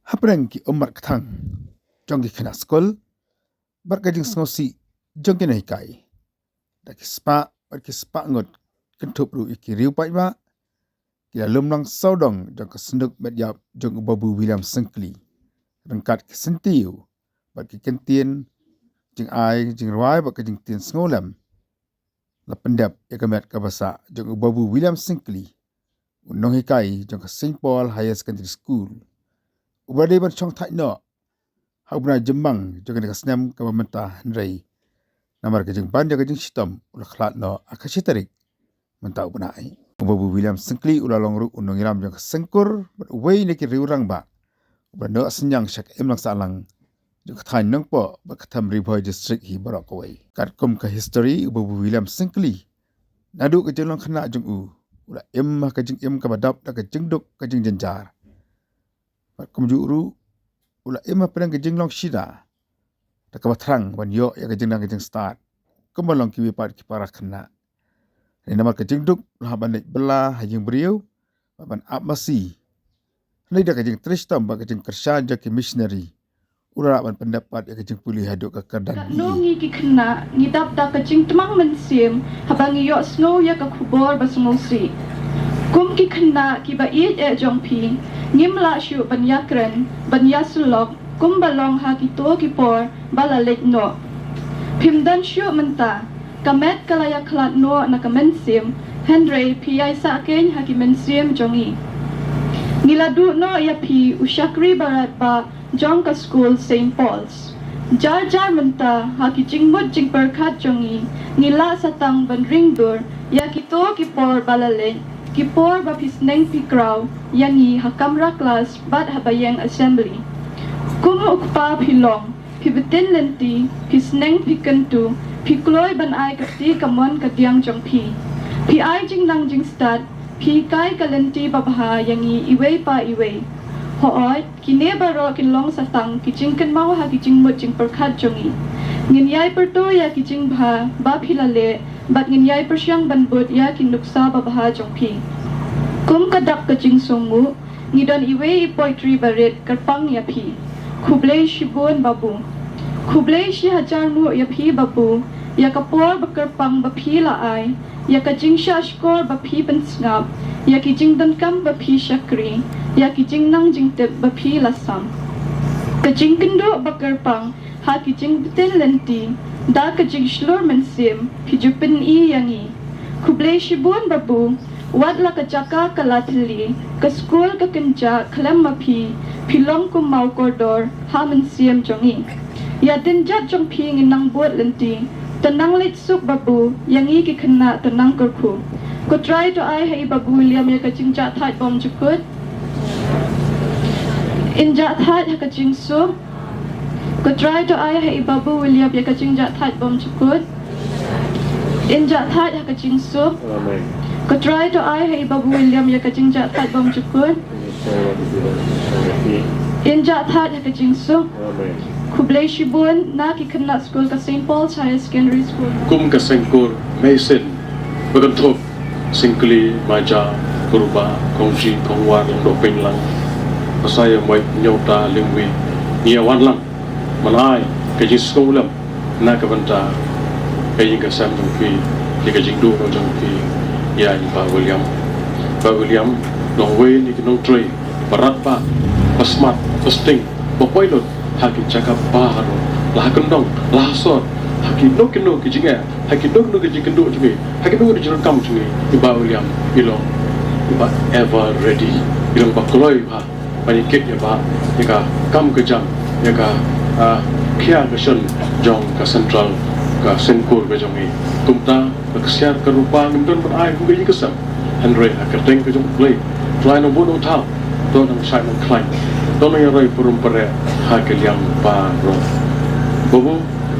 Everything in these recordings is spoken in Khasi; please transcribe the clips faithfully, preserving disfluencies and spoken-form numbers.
Hapdeng ki ummat kthang jong ki khynnah skul bad ka jingsngewsih jong ki nonghikai, da ki spah bad ki spah ngut kynthup ruh ïa ki riew paidbah, ki la lum lang sawdong jong ka synduk met ïap jong u Babu William Syngkli, ryngkat ki syntiew bad ki kyntien jingai jingrwai bad ka jingtien sngewlem, la pyndep ïa ka met ka basa jong u Babu William Syngkli, u nonghikai jong ka Saint Paul Higher Secondary School, uba dei ban shong thait noh ha u bnai Jymmang jong kane ka snem kaba mynta, hynrei namar ka jingban jong ka jingshitom u la khlad noh ha ka shi tarik mynta u bnai. U Babu William Syngkli u la long ruh u nongïalam jong ka Sengkur bad uwei na ki riew rangbah uba la noh synñiang sha ka imlang sahlang jong ka thaiñ Nongpoh bad ka Them Ri Bhoi District hi baroh kawei. Katkum ka history, u Babu William Syngkli, naduh ka jinglong khynnah jong u, u la im ha ka jingim kaba dap da ka jingduk ka jingjynjar. Bad kumjuh ruh u la im hapdeng ka jinglong shida da kaba thrang ban ïoh ïa ka jingnang ka jingstad kumba long kiwei pat ki para khynnah. Hynrei namar ka jingduk, u la hap ban leit bylla ha ïing briew bad ban ap masi. Hynrei da ka jingtrei shitom bad ka jingkyrshan jong ki missionary, u la lah ban pyndep pat ïa ka jingpule haduh ka kyrdan B E. Katno ngi ki khynnah ngi dap da ka jingtmang mynsiem haba ngi ïohsngew ïa ka khubor ba sngewsih. Kum ki khynnah kiba ïeit eh jong phi, ngim lah shuh ban ïakren, ban ïasyllok kumba long ha kito ki por ba la leit noh. Phim don shuh mynta, ka met ka la ïakhlad noh na ka mynsiem, hynrei phi ïai sah keiñ ha ki mynsiem jong ngi. Ngi la duh noh ïa phi, u shakri baratbah jong ka skul Saint Paul's. Jar jar mynta, ha ki jingmut jingpyrkhat jong ngi, ngi lah sa tang ban ring dur ïa kito ki por ba la leit, ki por ba phi sneng phi kraw ïa ngi ha kamra klas bad haba ïeng assembly. Kum u kpa phi long, phi btin lynti, phi sneng phi kyntu, phi kloi ban ai ka kti ka mon ka diang jong phi. Phi ai jingnang jingstad, phi hikai ka lynti babha ïa ngi iwei pa iwei. Hooid, kine baroh kin long sa tang ki jingkynmaw ha ki jingmut jingpyrkhat jong ngi. Ngin ïai pyrto ïa ki jingbha ba phi la leh, bad ngin ïai pyrshang ban bud ïa ki nuksa babha jong phi. Kum ka dak ka jingsngewnguh, ngi don iwei i poetry barit kyrpang ïa phi. Khublei shibun Babu. Khublei shihajar nguh ïa phi Babu, ïa ka por ba kyrpang ba phi la ai, ïa ka jingshah shkor ba phi pynsngap, ïa ki jingdonkam ba phi shakri, ïa ki jingnang jingtip ba phi la sam. Ka jingkynduh ba kyrpang ha ki jingbtin lynti, da ka jingshlur mynsiem phi ju pyni ïa ngi. Khublei shibun Babu, wat la ka jaka ka la thylli, ka skul ka kynjah khlem ma phi, phi long kum maw kordor ha mynsiem jong ngi. Ïa dynjat jong phi ngin nang bud lynti. To nang leit suk Babu, ïa ngi ki khynnah to nang kyrkhu. Ko Trai to ai ha i Babu William ïa ka jingjahthait bymjukut. In jahthait ha ka jingsuk. Ko Trai to ai ha i Babu William ïa ka jingjahthait bymjukut. In jahthait ha ka jingsuk. Amen. Ko Trai to ai ha i Babu William ïa ka jingjahthait bymjukut. In jahthait ha ka jingsuk. Amen. Khublei shibun na ki khynnah skul ka Saint Paul's Higher Secondary School. Kum ka Sengkur Meisin, ba kynthup Syngkli, Maja, Kyrpang, Kongji, Kongwar, Lyngdoh, Pynlang, Pasai, Moit, Nyota, Lyngwi, ngi ïa wan lang ban ai ka jingsngewlem na ka bynta ka ïing ka sem jong phi, ïa ka jingduh jong phi ïa i Bah William. Bah William, nongwei na ki nongtrei baratbah, ba smat, ba sting, ba poi lut ha ki jaka baroh, la ha kyndong, la ha sor, ha kino kino ki jingeh, ha kino kino ki jingkynduh jong ngi, ha kino kino ki jingdonkam jong ngi, i Bah William i long i ba ever ready, i long ba kloi bha ban ïakit ïa ba ïa ka kam ka jam, ïa ka, ah, khia ka shon jong ka Central, ka Sengkur ka jong ngi. Kumta, ka ksiar ka rupa ngim don ban ai kum ka ïing ka sem, hynrei ha ka kyrteng ka jong U Blei, Trai Nongbuh Nongthaw, to nang shai nang khlaiñ Don ïa roi purum pare ha ka liang baroh. Babu,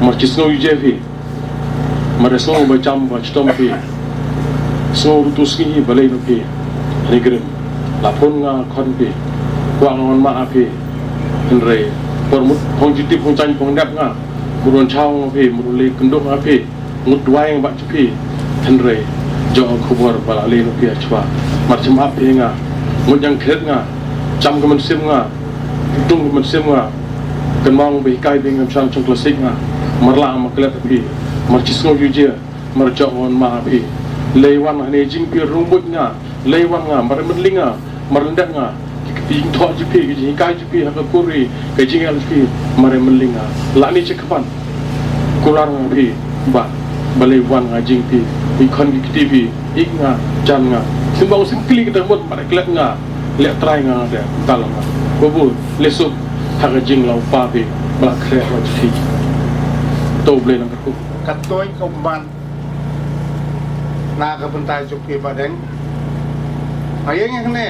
mar chi sngew ïa phi. Mar sngew ba jam ba chitom phi. Sngew rutu sngi balei no phi. Ni grim. La phone nga khon phi. Kwah nga wan ma phi. Hynrei por mut phong jitip phong chan phong dep nga. Mut wan chaw nga phi, mut lei kynduk nga phi. Ngut duwai nga ba chi phi. Hynrei jong khubor ba la lei no phi achwa. Mar chim ap phi nga. Ngut yang khret nga. Cham ka mynsiem nga. Tung ka mynsiem nga. Kan mang ba hikai bing am chang chung klasik nga. Mar la ma klet phi. Mar chi sngew yu je. Mar jong wan ma phi. Lei wan hane jing phi rung buit nga. Lei wan nga, mar mynling nga, mar lyndet nga, ki jingthoh jong phi, ki jinghikai jong phi, ha ka kur ri, ka jingel jong phi, mar mynling nga. La ni chi kpan. Kular nga phi, ba, balei wan nga jing phi, i khon ki kti phi, ik nga, jan nga. Sim bang sim kli kita mut, mar klet nga, leh trai nga, de, tal nga. Babu, lesuk, ha ka jinglau pa phi, ba la kre wa jong phi. To Blei nang kyrkhu. Katoi ka umban. Na ka bynta jong phi Bah Deng. Nga ïeng ïa kane.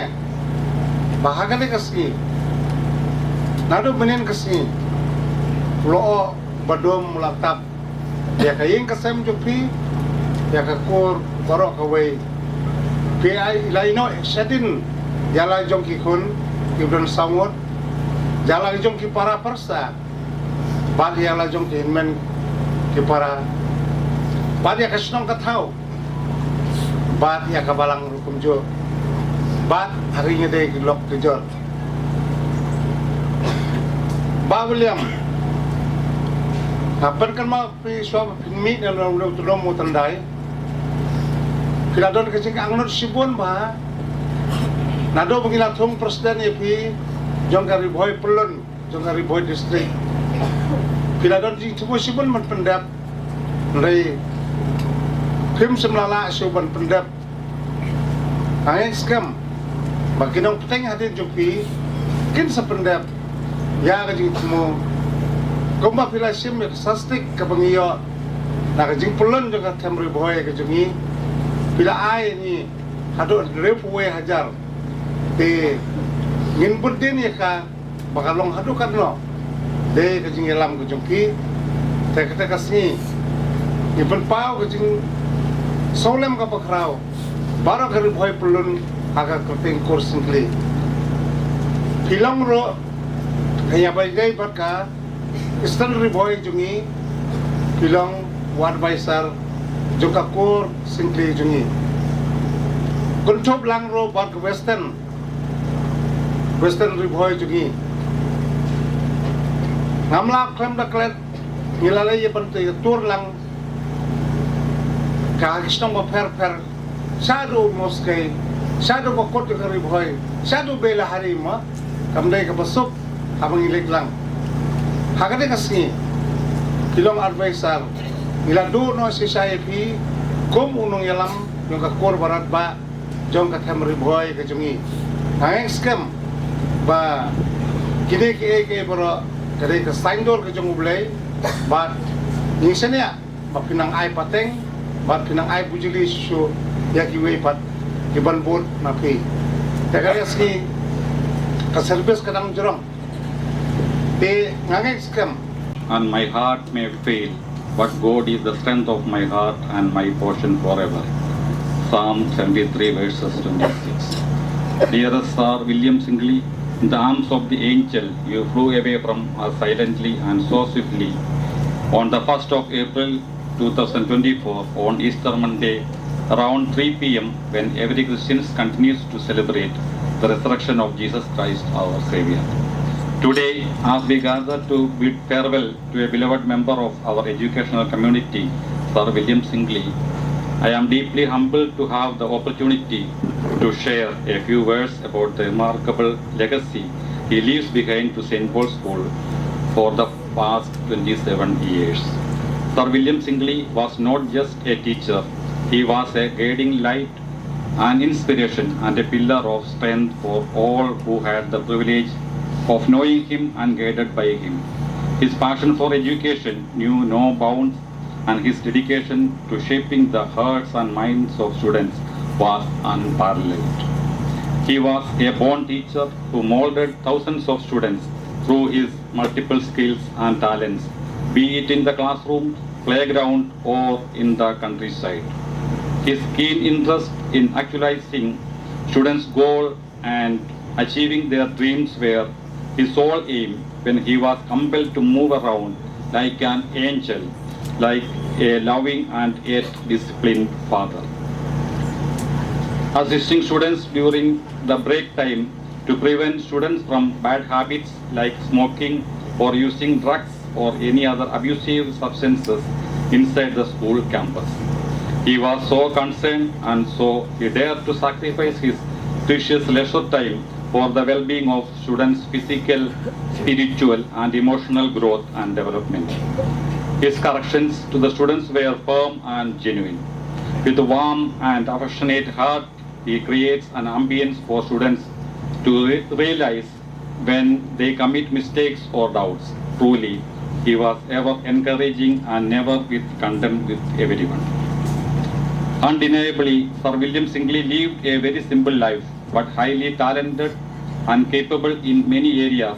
Ba ha kane ka sngi. Naduh mynnin ka sngi. U la oh ba dum u la tap. Ïa ka ïing ka sem jong phi. Ïa ka kur baroh kawei. Phi ai la ïehnoh shadien. Ïa la jong ki khun. Ki don saw ngut. Ïa la jong ki para pyrsa. Bad ïa la jong ki hynmen ki para. Bad ïa ka shnong ka thaw. Bad ïa ka balang ruh kumjuh. Bad ha ri ngi dei ki lok ki jor. Bah William. Nga pynkynmaw phi shuwa ba phin mih na long long tulom u tandai. Phi la don ka jingangnud shibun bah. Naduh ba ngi la thung president ïa phi jong ka Ri Bhoi Pyllun. Jong ka Ri Bhoi District. Phi la don jingthmu shibun ban pyndep. Hynrei phim shym la lah shuh ban pyndep. Nga ngeit skhem ba ki nongpynteng hadien jong phi kin sa pyndep ïa ka jingthmu. Kumba phi la shim ïa ka swastik kaba ngi ïoh na ka jingpyllun jong ka them Ri Bhoi ka jong ngi. Phi la ai ngi haduh hynriewphew wei hajar. Te ngin bud dien ïa ka ba ka long haduh katno. Dei ka jingïalam ka jong phi. Te kata ka sngi ngi pynpaw ka jingsngewlem kaba khraw baroh ka Ri Bhoi Pyllun ha ka kyrteng Kur Syngkli. Phi long ruh ka ïa bai dei bad ka Eastern Ri Bhoi jong ngi. Phi long u advisor jong ka Kur Syngkli jong ngi. Kynthup lang ruh bad ka Western Western Ri Bhoi jong ngi. Ngam lah khlem da klet ngi la leit ïa ban te tur lang ka ha ki shnong bapher pher. Shaduh Moskei, shaduh ba kut ka Ri Bhoi, shaduh Beilahari ma kam dei kaba suk haba ngi leit lang. Ha kata ka sngi ki long advisor ngi la duh noh shisha ïa phi kum u nongïalam jong ka Kur Barat ba jong ka them Ri Bhoi ka jong ngi. Nga ngeit skhem ba kine kiei kiei baroh ka dei ka saiñdur ka jong U Blei bad ngi shaniah ba phin nang ai pateng bad phin nang ai bujli shuh ïa kiwei pat ki ban bud na phi. Te ka dei sngi ka service ka dang jrong. Te nga ngeit skhem. And my heart may fail, but God is the strength of my heart and my portion forever. Psalm seventy-three, verses twenty-six. Dearest Sir William Syngkli, in the arms of the angel, you flew away from us silently and so swiftly. On the first of April two thousand twenty-four, on Easter Monday, around three p m, when every Christian continues to celebrate the resurrection of Jesus Christ, our Savior. Today, as we gather to bid farewell to a beloved member of our educational community, Sir William Syngkli, I am deeply humbled to have the opportunity to share a few words about the remarkable legacy he leaves behind to Saint Paul's School for the past twenty-seven years. Sir William Syngkli was not just a teacher, he was a guiding light, an inspiration, and a pillar of strength for all who had the privilege of knowing him and guided by him. His passion for education knew no bounds, and his dedication to shaping the hearts and minds of students was unparalleled. He was a born teacher who molded thousands of students through his multiple skills and talents, be it in the classroom, playground, or in the countryside. His keen interest in actualizing students' goal and achieving their dreams were his sole aim when he was compelled to move around like an angel, like a loving and yet disciplined father. Assisting students during the break time to prevent students from bad habits like smoking or using drugs or any other abusive substances inside the school campus. He was so concerned and so he dared to sacrifice his precious leisure time for the well-being of students' physical, spiritual, and emotional growth and development. His corrections to the students were firm and genuine. With a warm and affectionate heart, he creates an ambience for students to re- realize when they commit mistakes or doubts. Truly, he was ever encouraging and never with contempt with everyone. Undeniably, Sir William Singley lived a very simple life, but highly talented and capable in many areas,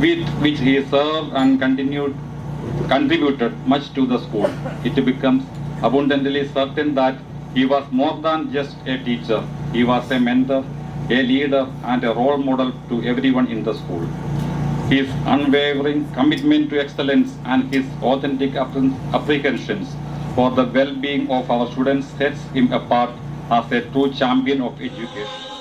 with which he served and continued contributed much to the school. It becomes abundantly certain that he was more than just a teacher. He was a mentor, a leader, and a role model to everyone in the school. His unwavering commitment to excellence and his authentic appre- apprehensions for the well-being of our students sets him apart as a true champion of education.